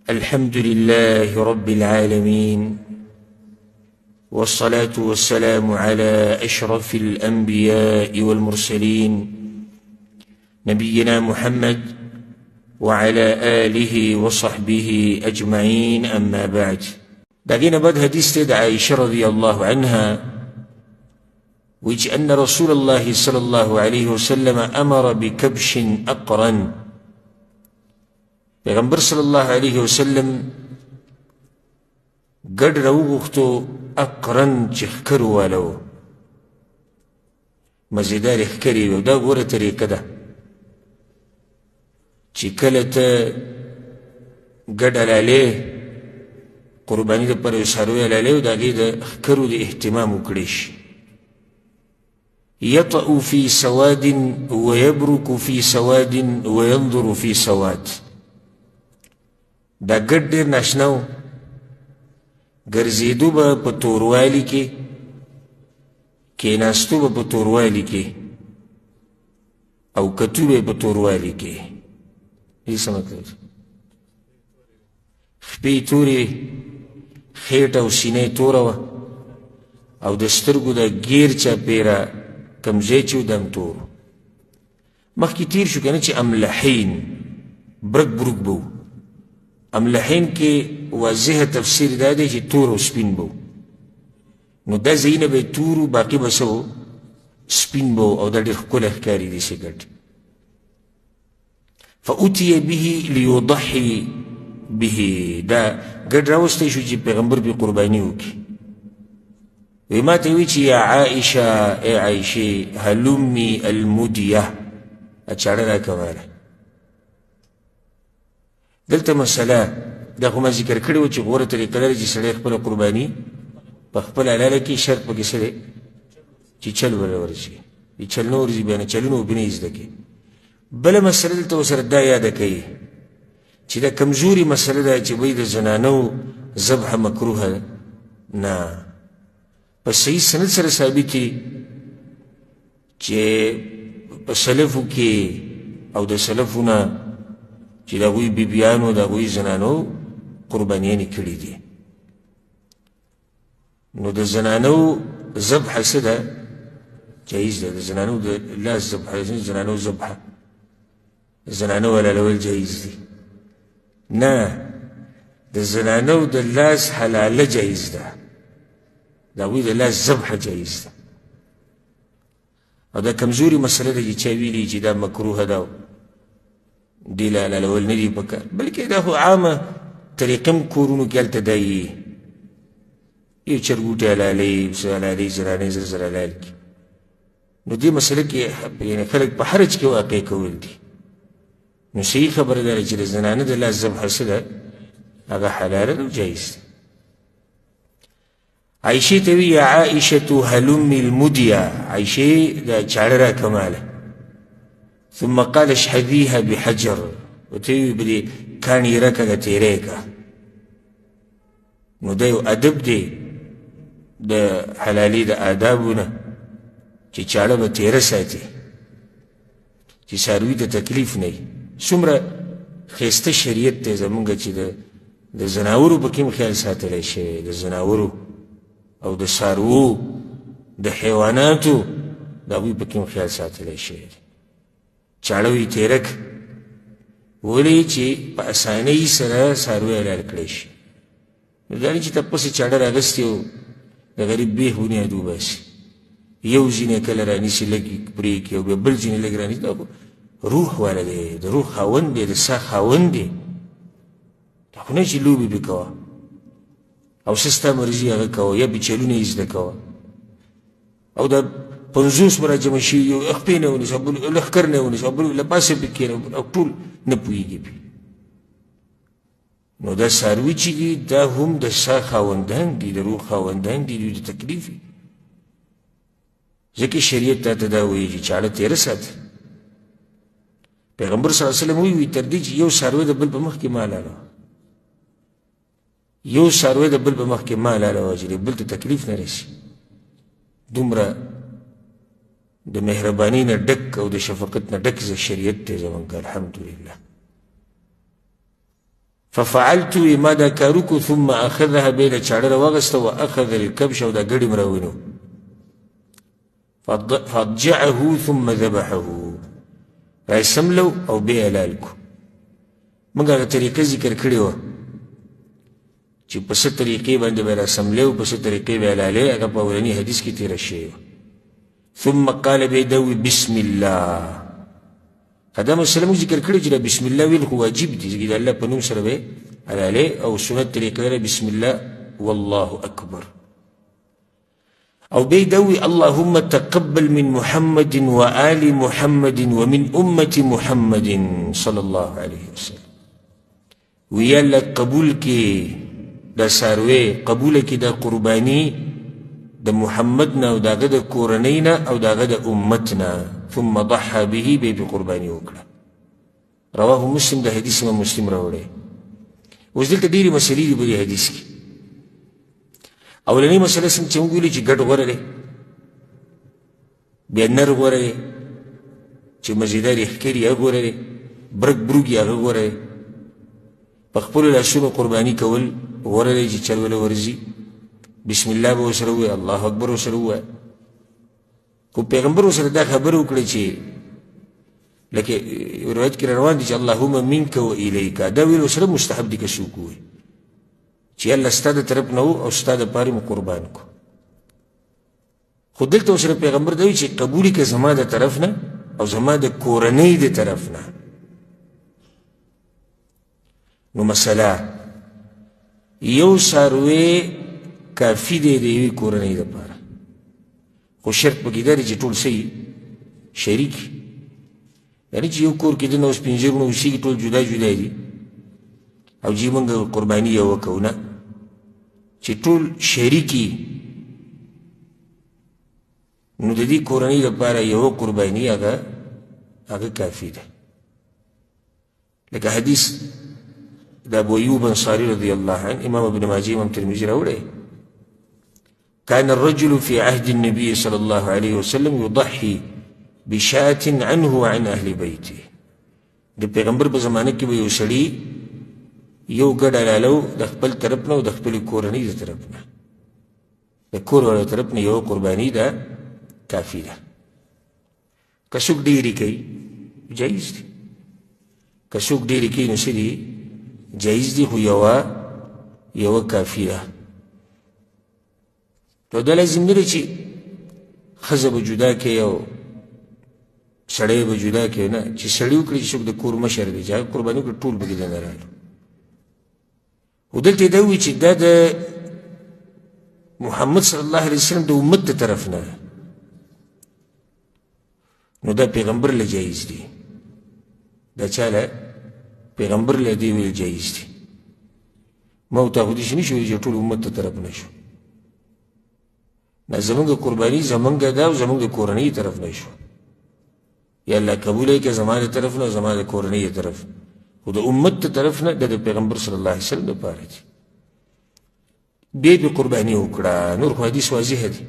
الحمد لله رب العالمين، والصلاة والسلام على أشرف الأنبياء والمرسلين، نبينا محمد وعلى آله وصحبه أجمعين، أما بعد. دقينا بعد حديث عائشة رضي الله عنها، ويج أن رسول الله صلى الله عليه وسلم أمر بكبش أقرن. پیغمبر صلی الله علیه وسلم ګډ راوغوښتو اقرن چې ښکر والو، مزیدارې ښکرې وي. دا غوره طریقه ده چې کله ته ګډ حلالې قرباني دپاره یو څاروی حلالې او د هغې د ښکرو د اهتمام وکړی شي. يطأ في سواد ويبرك في سواد وينظر في سواد. دا ګډ ډېر ناشنا و، ګرځېدو به په توروالي کې، کېناستو به په توروالي کې، او کتو به په توروالي کې. دې څه مطلب؟ خپې تورې، خېټه او سینه یې توره وه، او د سترګو د ګیر چاپېره کوم ځای چې و دا هم تور و. مخکې تېر شو که نه چې املحین برک برک به و. املحین کې واضح تفسیر دا دی چې تور او سپین به و، نو دا ځایونه به یې تور و، باقي به څه و؟ سپین به و، او دا ډېر ښکلی ښکاري داسې ګډ. فأتي به ليضحي به، دا ګډ راوستی شو چې پیغمبر پرې قرباني وکړي. وی ما ته وی چې یا عائشه، ای عایشې، هلمي المدیه، چاړه راکوله. دلته مسله دا خو ما ذکر کړې وه چې غوره طریقه لري چې سړی خپله قرباني په خپله حلاله کړي، شرط پکې څه دی؟ چې چل ورله ورځي، چې چل نه ورځي بیا نه چلونه پرې نه زده کوي. بله مسله دلته ورسره دا یاده کوي چې دا کمزوري مسله ده چې وایي د زنانو ذبح مکروه ده. نه، په صحیح سند سره ثابت دي چې په سلفو کې او د سلفو نه چې د هغوی بیبیانو د هغوی زنانو قربانیانې کړي دي. نو د زنانو ذبح څه ده؟ جایز ده. د زنانو د لاس ذبح، زنانو ذبح، زنانو حلالول جایز دي. نه، د زنانو د لاس حلاله جایز ده، د هغوی د لاس ذبح جایز ده. او دا کمزوري مسله ده چې چا ویلي چې دا مکروه ده، دې له حلالول نه دي پکار، بلکې دا خو عامه طریقه هم کورونو کې هلته دا یي، یو چرګوټی حلالوي، څه حلالوي، زنانې زر زر حلال کړي. نو دې مسله کې یعنې خلک په حرج کې واقع کول دي. نو صحیح خبره ده چې د زنانه د لاس ذبح څه ده؟ هغه حلاله ده او جایز ده. عایشې ته وی یا عائشة هلمي المدیه، عایشې دا چاړه راکماله. ثم قال اشحذيها بحجر، ورته وی په دې کاڼي یې راکږه تېری کړه. نو دا یو ادب دی د حلالې د آدابو نه چې چاړه به تېره ساتي چې څاروي ته تکلیف نه وي. څومره ښایسته شریعت دی زمونږ چې د ځناورو پکې هم خیال ساتلی شوی، د ځناورو او د څاروو د حیواناتو د هغوی پکې هم خیال ساتلی شوی دی. چاړه وي تېره کړه، ولې چې په اسانۍ سره څاروی حلال کړی شي. نو دا نه چې ته پسې چاړه راغستې او د غریب بېخ بنیاد وباسي، یو ځینې کله رانیسي لږ پرې کړي او بیا بل ځینې لږ رانیسي. دا خو روح والا دی، د روح خاوند دی، د ساه خاوند دی. دا خو نه چې لوبې پرې کوه او څه ستا مرضي هغه کوه، یا پرې چلونه یې زده کوه. او دا 50 به راجمع شوي، یو خپې نه ونیسي، بل لښکر نه ونیسي، بل له پاسه پرې کښېني او ټول نه پوهېږي پرې. نو دا څاروي چې دي دا هم د ساه خاوندان دي، د روح خاوندان دي، دوی ته تکلیف وي. ځکه شریعت تا ته دا وایي چې چاړه تېره ساته. پیغمبر صلی الله علیه وسلم وویل تر دې چې یو څاروی د بل په مخ کې مه حلالوه، یو څاروی د بل په مخ کې مه حلالوه چې بل ته تکلیف نه رسي. دومره د مهرباني نه ډک او د شفقت نه ډک شریعت دی زموږ، الحمدلله. ففعلت، ما دا کار وکړو. ثم اخذها، بیا یې دا چاړه راواخیسته، واخذ الکبش، او دا ګډ یې راونیو، فاضجعه ثم ذبحه، را یې سملو او بیا یې حلال کړو. موږ هغه طریقه ذکر کړې وه چې په څه طریقې باندې به راسملی او په څه طریقې به حلالې، هغه په اولني حدیث کې تېره شوې وه. ثم قال، بیا دا ووایي بسم الله. دا مسله موږ ذکر کړې چې دا بسم الله ویل خو واجب دي، ځکه د الله په نوم سره به حلالې، او سنت طریقه ده بسم الله والله اکبر. او بیا دا ووایي اللهم تقبل من محمد وآل محمد ومن امة محمد صلی الله علیه وسلم. وی الله قبول کې دا څاروی، قبوله کې دا قرباني د محمد نه او د هغه د کورنۍ نه او د هغه د امت نه. ثم ضحى به، بیا پرې قرباني وکړه. رواه مسلم، د حدیث امام مسلم راوړی. اوس دلته ډېرې مسلې دي په دې حدیث کې. اولنۍ مسله څنګه چې موږ ویلي چې ګډ غوره دی، بیا نر غوره دی چې مزیدار یې ښکلي هغه غوره دی، برګ بروګي هغه غوره دی، په خپلو لاسونو قرباني کول غوره دی چې چل وله ورځي، بسم الله به ورسره ووایي، الله اکبر ورسره ووایي. خو پیغمبر ورسره دا خبره وکړه چې لکه روایت کې روان دي چې اللهم منک و الیک، دا ویل ورسره مستحب دي که څوک ووایي چې الله ستا د طرف نه و او ستا دپاره مو قربان کو. خو دلته ورسره پیغمبر دا وایي چې قبول که زما د طرف نه او زما د کورنۍ د طرف نه. نو مسله یو څاروی کافي دی د یوې کورنۍ دپاره، خو شرط پکې دا دی چې ټول صحیح شریک، یعنې چې یو کور کې دننه اوس پنځه وروڼه اوسېږي، ټول جدا جدا دي او چې موږ قرباني یوه کوو، نه چې ټول شریکي، نو د دې کورنۍ لپاره یوه قرباني هغه کافي ده. لکه حدیث د ابو ایوب انصاري رضی الله عنه، امام ابن ماجه امام ترمذي راوړی، كان الرجل في عهد النبي صلى الله عليه وسلم يضحي بشاة عنه وعن أهل بيته. د پیغمبر په زمانه کې به یو سړي یو ګډ حلالو د خپل طرف نه او د خپلې کورنۍ د طرف نه، د کور والو طرف نه یوه قرباني ده کافي ده. که څوک ډېرې کوي جایز دي، که څوک ډېرې کوي نو څه دي جایز دي، خو یوه کافي ده. نو دا لازم نه دی چې ښځه به جدا کوي او سړی به جدا کوي، نه، چې سړی وکړي چې څوک د کور مشر دی چې هغه قرباني وکړي ټول به دې نه رالو. خو دلته یې دا ووایي چې دا د محمد صلی الله علیه وسلم د امت د طرف نه ده، نو دا پیغمبر له جایز دی، دا چا له پیغمبر له دی ویل جایز دی. ما او تا خو داسې نه شو ویلی چې ټول امت ته طرف نه شو، نه، زمونږ قرباني زمونږ ده او زمونږ د کورنۍ طرف نه شو. یا الله قبول یې که زما د طرف نه او زما د کورنۍ د طرف، خو د امت د طرف نه، د پیغمبر صلی الله علیه وسلم دپاره دي. بیا پرې قرباني وکړه. نور خو حدیث واضح دی.